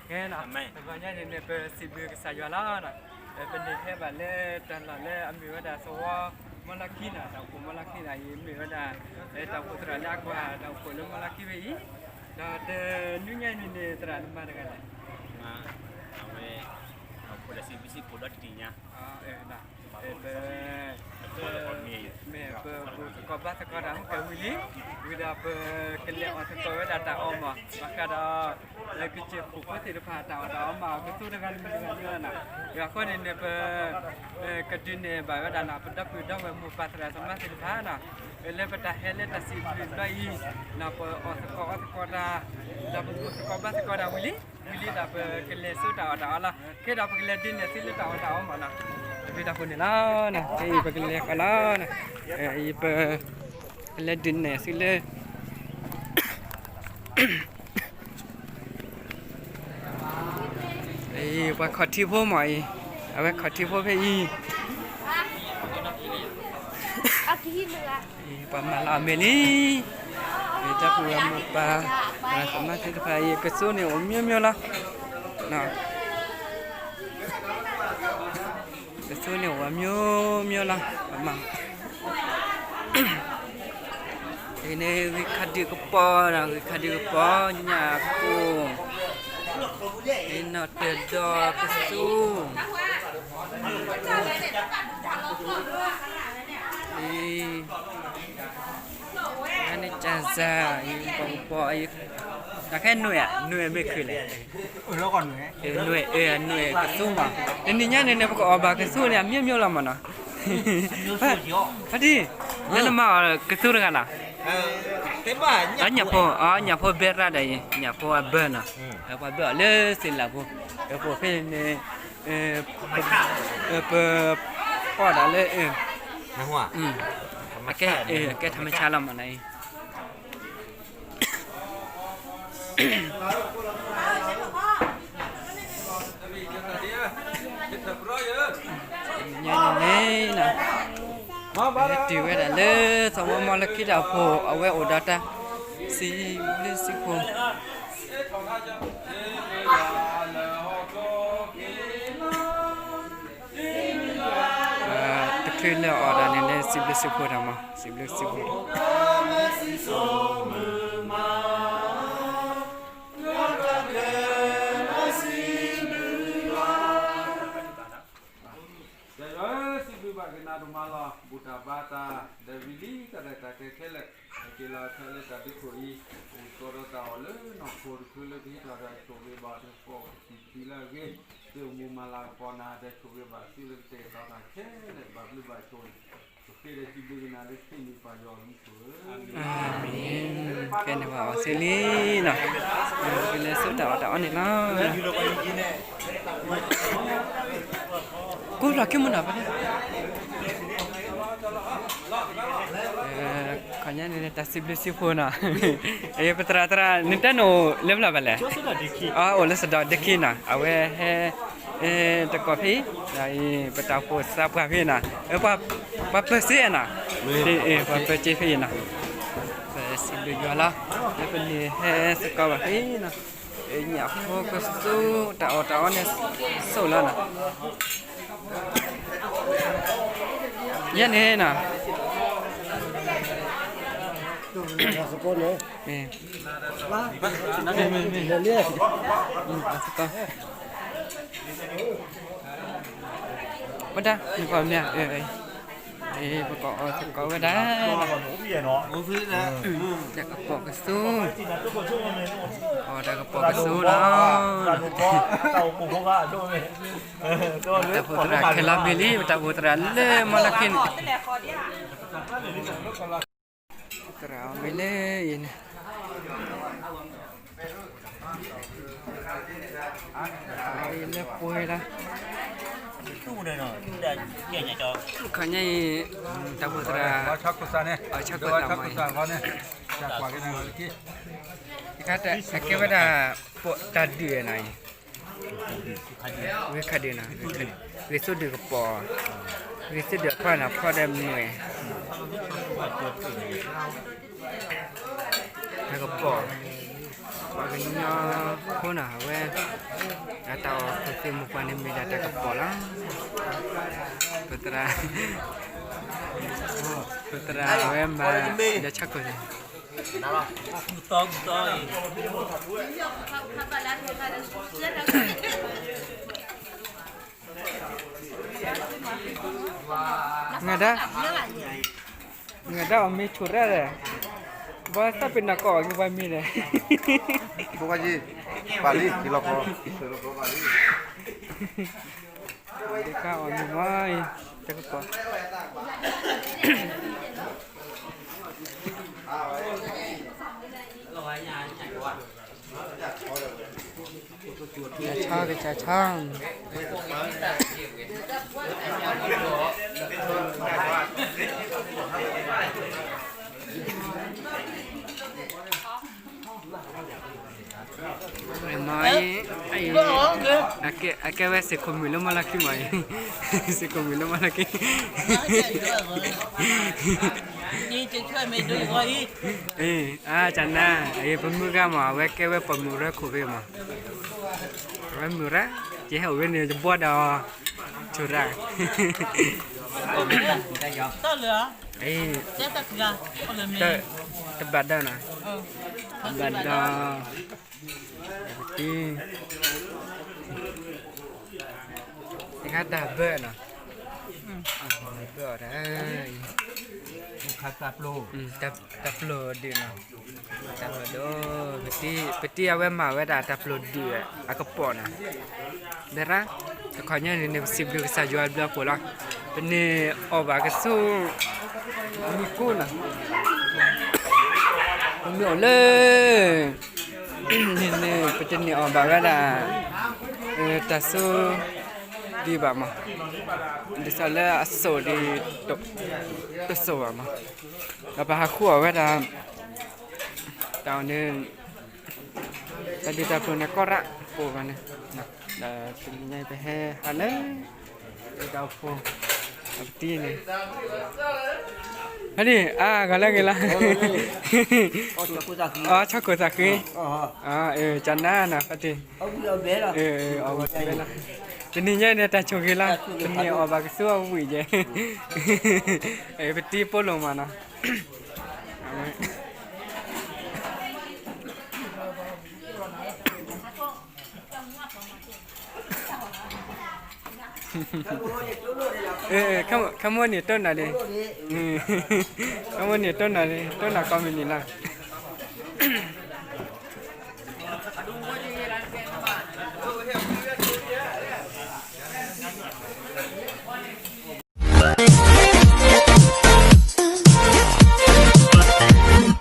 ကဲနီၤ, တဂီၤညါန့ၣ်န့ၣ် ပစံးဘျုးကစၢ်ယွၤလီၤနီၤ. ပန့ၢ်ဟဲဘၣ်လၢတၢ်လီၢ်လၢအမ့ၢ်ဝဲဒၣ်သဝီမီလီခံနီၤ, တၢ်အိၣ်ဖှိၣ်မီလီခံနီၤ, အံၤမ့ၢ်ဝဲဒၣ် တၢ်အိၣ်ဖှိၣ်သရၣ်လၢအကွၢ်တၢ်အိၣ်ဖှိၣ်လၢမီလီခံဖဲအံၤ, ဒီးတနွံညါန့ၣ်န့ၣ် သရၣ်နမၤတဂၤလဲၣ်, အဝဲ တၢ်အိၣ်ဖှိၣ်ဒီးစံးဘျုးစံးဖှိၣ်ဒီတနံၤညါ ပ မ့ၢ်ပအိၣ်သကိးဘါသကိးတၢ်မ့ၢ်ကဲဝံၤလံ, ဝံၤဒီးပကလဲၤအီၣ်သကိးဝဲဒၣ်တၢ်အီၣ်မး, ဘၣ်ဃးဒီး ကစၢၢ်ခိၣ်ဖိသ့ၣ်တဖၣ် တၢ်အီၣ်တၢ်အီမး ကသိတဂၤလၢမတဂၤလၢနီၤ, အဃိန့ၣ်န့ၣ် ပ ကဒုးနဲၣ်ဘၣ်ဝဲဒၣ်နီၤ ပဒီပုၢ်ဒီဝဲၢ်မိၢ်ပၢ်သရၣ်သမါသ့ၣ်တဖၣ်နီၤ, လၢပတၢ်ဟဲလၢတၢ်စံးဘျုးဘျီအံၤ, ပအီၣ်သကိးအီသကိးတၢ်, ဒီးပဘူၣ်သကိးဘါသကိးတၢ်ဝံၤလံ, ဝံၤလံဒီးပကလဲၤဆူတၢ်အီၣ်တၢ်အီလီၤ. ခဲဒီးပကလဲၤဒုးနဲၣ်သုလၢတၢ်အီၣ်တၢ်အီမးနီၤ, တၢ်ဖံးတၢ်ဖုန့ၣ်လီၤ, ခဲအံၤပကလဲၤဃီလီၤ, အံၤပ ကလဲၤဒုးနဲၣ်သုလၢ ပှၤခီၣ်ထံးဖိမးအံၤ, အဝဲခီၣ်ထံးဖိဖဲအံၤ, ပှၤမၤလီၤအမဲာ်လံ, ဒီပုၢ်ဝဲၢ်မိၢ်ပၢ် သရၣ်သမါသ့ၣ်တဖၣ်အံၤ ကသိန့ၣ်အိၣ်မျိုးမျိုးလီၤ, ကသိန့ၣ်အိၣ် မျိုးမျိုးလီၤ, အမၤ အံၤန့ၣ် ဂ့ၢ်ခါဒုးကပီၤဒီး ဂ့ၢ်ခါဒုးကပီၤ ညၣ်ကိၢ်, အံၤနီၣ်တၢၢ်ဒီးကသိ, အံၤ အန့ၣ်ကၢ်စၢ် အံၤပီၤကပီၤအံၤ, တၢ်ခဲနွဲၣ်ဧါ, နွဲၣ်မ့ၢ်ခုးလဲၣ်, နွဲၣ် အနွဲၣ်ကသိမး, တနံၤညါန့ၣ်န့ၣ် ပကအီၣ်ဘၣ်ကသိန့ၣ် အမျိုးမျိုးလီၤမးနီၤ, ဖါတံၢ်, လၢနမၤအီၤကသိတဂၤနီၤ, ညၣ်ဖိ, ညၣ်ဖိဘဲရၣ်ဒီးအံၤ ညၣ်ဖိအဘၢနီၤ, ပှၤဘၢအီၤလၢစ့လးဖိ, ပအိၣ်ဖဲန့ၣ် ပ ပအီၣ်ဒၣ်လၢ အကဲထမဆါလီၤမးနီၤအံၤ, ညါန့ၣ်န့ၣ်နီၤ, ဟဲတုၤဝဲဒၣ်လၢသဝီမီလၢခံတၢ်အိၣ်ဖှိၣ် အဝဲအိၣ်ဒီးတၢ်စံးဘျုးစံးဖှိၣ် တချုးလၢအီၣ်ဒၣ်န့ၣ် လၢစံးဘျုးစံးဖှိၣ်တၢ်မး စံးဘျုးစံးဖှိၣ်တၢ် ကစၢ်ယွၤဧၢ, စံးဘျုးဘၣ်က့ၤနၤဒိၣ်မးလီၤ. ဘူၣ်တၢ်ဘါတၢ် ဒီးဝံၤလံတၢ်ရဲၣ်တၢ်ကျဲၤခဲလၢာ်, ဟဲက့ၤလီၤထဲလၢတၢ်ဒုးခိၣ်အံၤ, အိၣ်သကိးဒီးတၢ်အီၣ်လၢနီၢ်ခိတချုးလၢကဟံးထီၣ်ဒီး ဆိၣ်ဂ့ၤဘၣ်တကပီၤ ကစံးပတံၤလၢအဂ့ၤ, သုအိၣ်မူမၤလၤကပီၤနၤ ဒီးဆိၣ်ဂ့ၤဘၣ်သုလၢကတဲာ်ကတီၤတၢ်ခဲလၢာ် ဘၣ်ဘျုးဘၣ်ဆိၣ်န့ၣ်, ပဃ့ဒီးစံးဘျုးက့ၤနၤလၢခံမံၤပၢ်ယွၤအမံၤဆိၣ်ဧၢ, အၤမ့ၣ်. ကဲန့ၣ်ဘၣ်အီၤသ့လံနီၤ, ကလဲၤဆူတၢ်အီၣ်တၢ်အီန့ၣ်လီၤ. ကိးလီၤက့ၤမုၢ်နီၤ, ခီညါန့ၣ် တၢ်စံးဘျုးစံးဖှိၣ်နီၤ, ပသရၣ်သရၣ် နတဲနအိၣ်လၢပျၢ်ဘၣ်လဲၣ်, အိၣ်လၢစဒီးဒ့ခံနီၤ, အဝဲဟဲ တကိးဖဲအံၤ, ပတၢ်အိၣ်ဖှိၣ်သးပှၢ်ဖဲအံၤနီၤ, ပှၤပၢၤစ့နီၤ, ပှၤပၢၤစ့ဖဲအံၤနီၤ, ပစံးဘျုးယွၤလီၤ, လၢပန့ၢ်ဟဲသကိးဘၣ်ဖဲအံၤနီၤ, ညၣ်ဖိကသိ တၢ်အီၣ်တၢ်အီန့ၣ် ဆိၣ်လီၤနီၤ, ယဲန့ၣ်နီၤ ဝဲဒၣ် နကီၢ်မ့ၢ် ပကအီၣ်သကိးဝဲဒၣ်, တၢ်ကပီၤကသိ, အီၣ်တၢ်ကပီၤကသိလီၤ, တၢ်အိၣ်ဖှိၣ်သရၣ်ခဲလၢာ်မ့ၢ်လံ, ပတၢ်အိၣ်ဖှိၣ်သရၣ်လၢမီလၢခံန့ၣ် သရၣ်အီၤမ့ၢ်လၢအံၤန့ၣ်, လၢပှဲၤလီၤ, ခီညါအံၤ တၢ်အိၣ်ဖှိၣ်သရၣ် အီၣ်ဆၣ်ခိၣ်သးမးအံၤ, တခါတၢ်အကဲဝဲဒၣ် တၢ်ဒုးနီၤအံၤ ဂ့ၢ်ခါဒုးနီၤ, ဂ့ၢ်သိဒုးကပီၤ, ဂ့ၢ်သိဒုးအဖီနီၤ ဖီဒီးမုၢ်ဝဲ, တၢ်ကပီၤ, ပှၤကညီဖိနီၤ အဝဲ အတၢ်အီၣ်ခိၣ်သ့ၣ်မူပှၤန့ၣ်မ့ၢ်ဒၣ်တၢ်ကပီၤလီၤ. ပသရၣ် ပသရၣ်အဝဲမၤ ဒီးဆၣ်ခိၣ်သ့ၣ် ငဒၣ် ငဒၣ်အီၣ်မ့ၤဆိၣ်ရၣ်ဒီး ဘၣ်သးပ့ၤနီၣ်ကအီၣ်က့ၤပှၤမ့ၤဒီး ဘိကယ့ၣ် ပာ်လံ က့ၤလီၤကီး ဒ်ခါအီၣ်မ့ၤမ့ၢ်အံၤ တၢ်ကပီၤ ကဆါကဆါဆါ မ့ၢ်အံၤ အကဲဝဲစ့ၢ်ခိၣ်မုၣ်လၢမီလီၢ်ခံမ့ၢ်အံၤ စ့ၢ်ခိၣ်မုၣ်လၢမီလီၢ်ခံ အ့ အါ ကနါ အံၤ ပမုၢ်ဂၤမ့ၢ် အဝဲကဲဝဲပှၤမုၢ်ရၢခိၣ်ဖဲမ့ၢ် အဝဲမုၢ်ရၢ ယဟဲအိၣ်ဝဲန့ၣ် ယဘှီဒီး ဆိၣ်ရၣ် အံၤ တဘၣ်ဒီးနီၤ တဘၣ်ဒီး ပတံၤ တခါတၢ်ဘၢနီၤ ဘၢအီၤတၢ် တၢ်ပျိၢ်ဒုးနီၤ တၢ်ပျိၢ်ဒုး ပတံၤ ပတံၤအဝဲမၤဝဲဒၣ်တၢ်ပျိၢ်ဒုး အကပီၤနီၤ ဘဲရါ တခီညါန့ၣ်န့ၣ် ပစံးဘျုးကစၢ်ယွၤဘျုးအဖှိၣ်လီၤ ပန့ၢ်အီၣ်ဘၣ်ကဆူ မုၢ်ကိၢ်နီၤ ပမ့ၢ်အိၣ်လၢ န့ၣ်န့ၣ် ပတန့ၢ်အီၣ်ဘၣ်ဝဲဒၣ် တၢ်ဆူ ဒံးဘၣ်မး ဒ်သိးလၢအစိၣ်ဒံး တစိၣ်ဘၣ်မး ဒီးပဟးဃုအီၣ်ဝဲဒၣ် တၢ်အီၣ်န့ၣ် တၢ်ဒုးတၢ်ပျိၢ်န့ၣ် ကီၢ်ရၣ် ပအိၣ်ဘၣ်န့ၣ် ဒီးတနံၤညါပဟဲဟးလၢ တၢ်အိၣ်ဖှိၣ် အပတံၤန့ၣ် ဟဲဒံး အါ ဂီၤလၢဂ့ၤလီၤ အီ ဆီခိၣ်သးဃ့ ကနါနီၤ ဖါတံၢ် အီၣ်ဝံၤအီၣ်ဘဲလီၤ တနံၤညါန့ၣ် တၢ်ဆိၣ်ဂ့ၤလီၤ တနံၤအီၣ်ဘၣ်ကဆူအဝံၣ်ယဲ ပတံၤပိလိာ်မးနီၤ ခါမိၢ်န့ၣ်တိၢ်နၤဒ့ၣ် ခါမိၢ်န့ၣ်တိၢ်နၤဒ့ၣ် တိၢ်နၤကိးမုၢ်နံၤလီၤ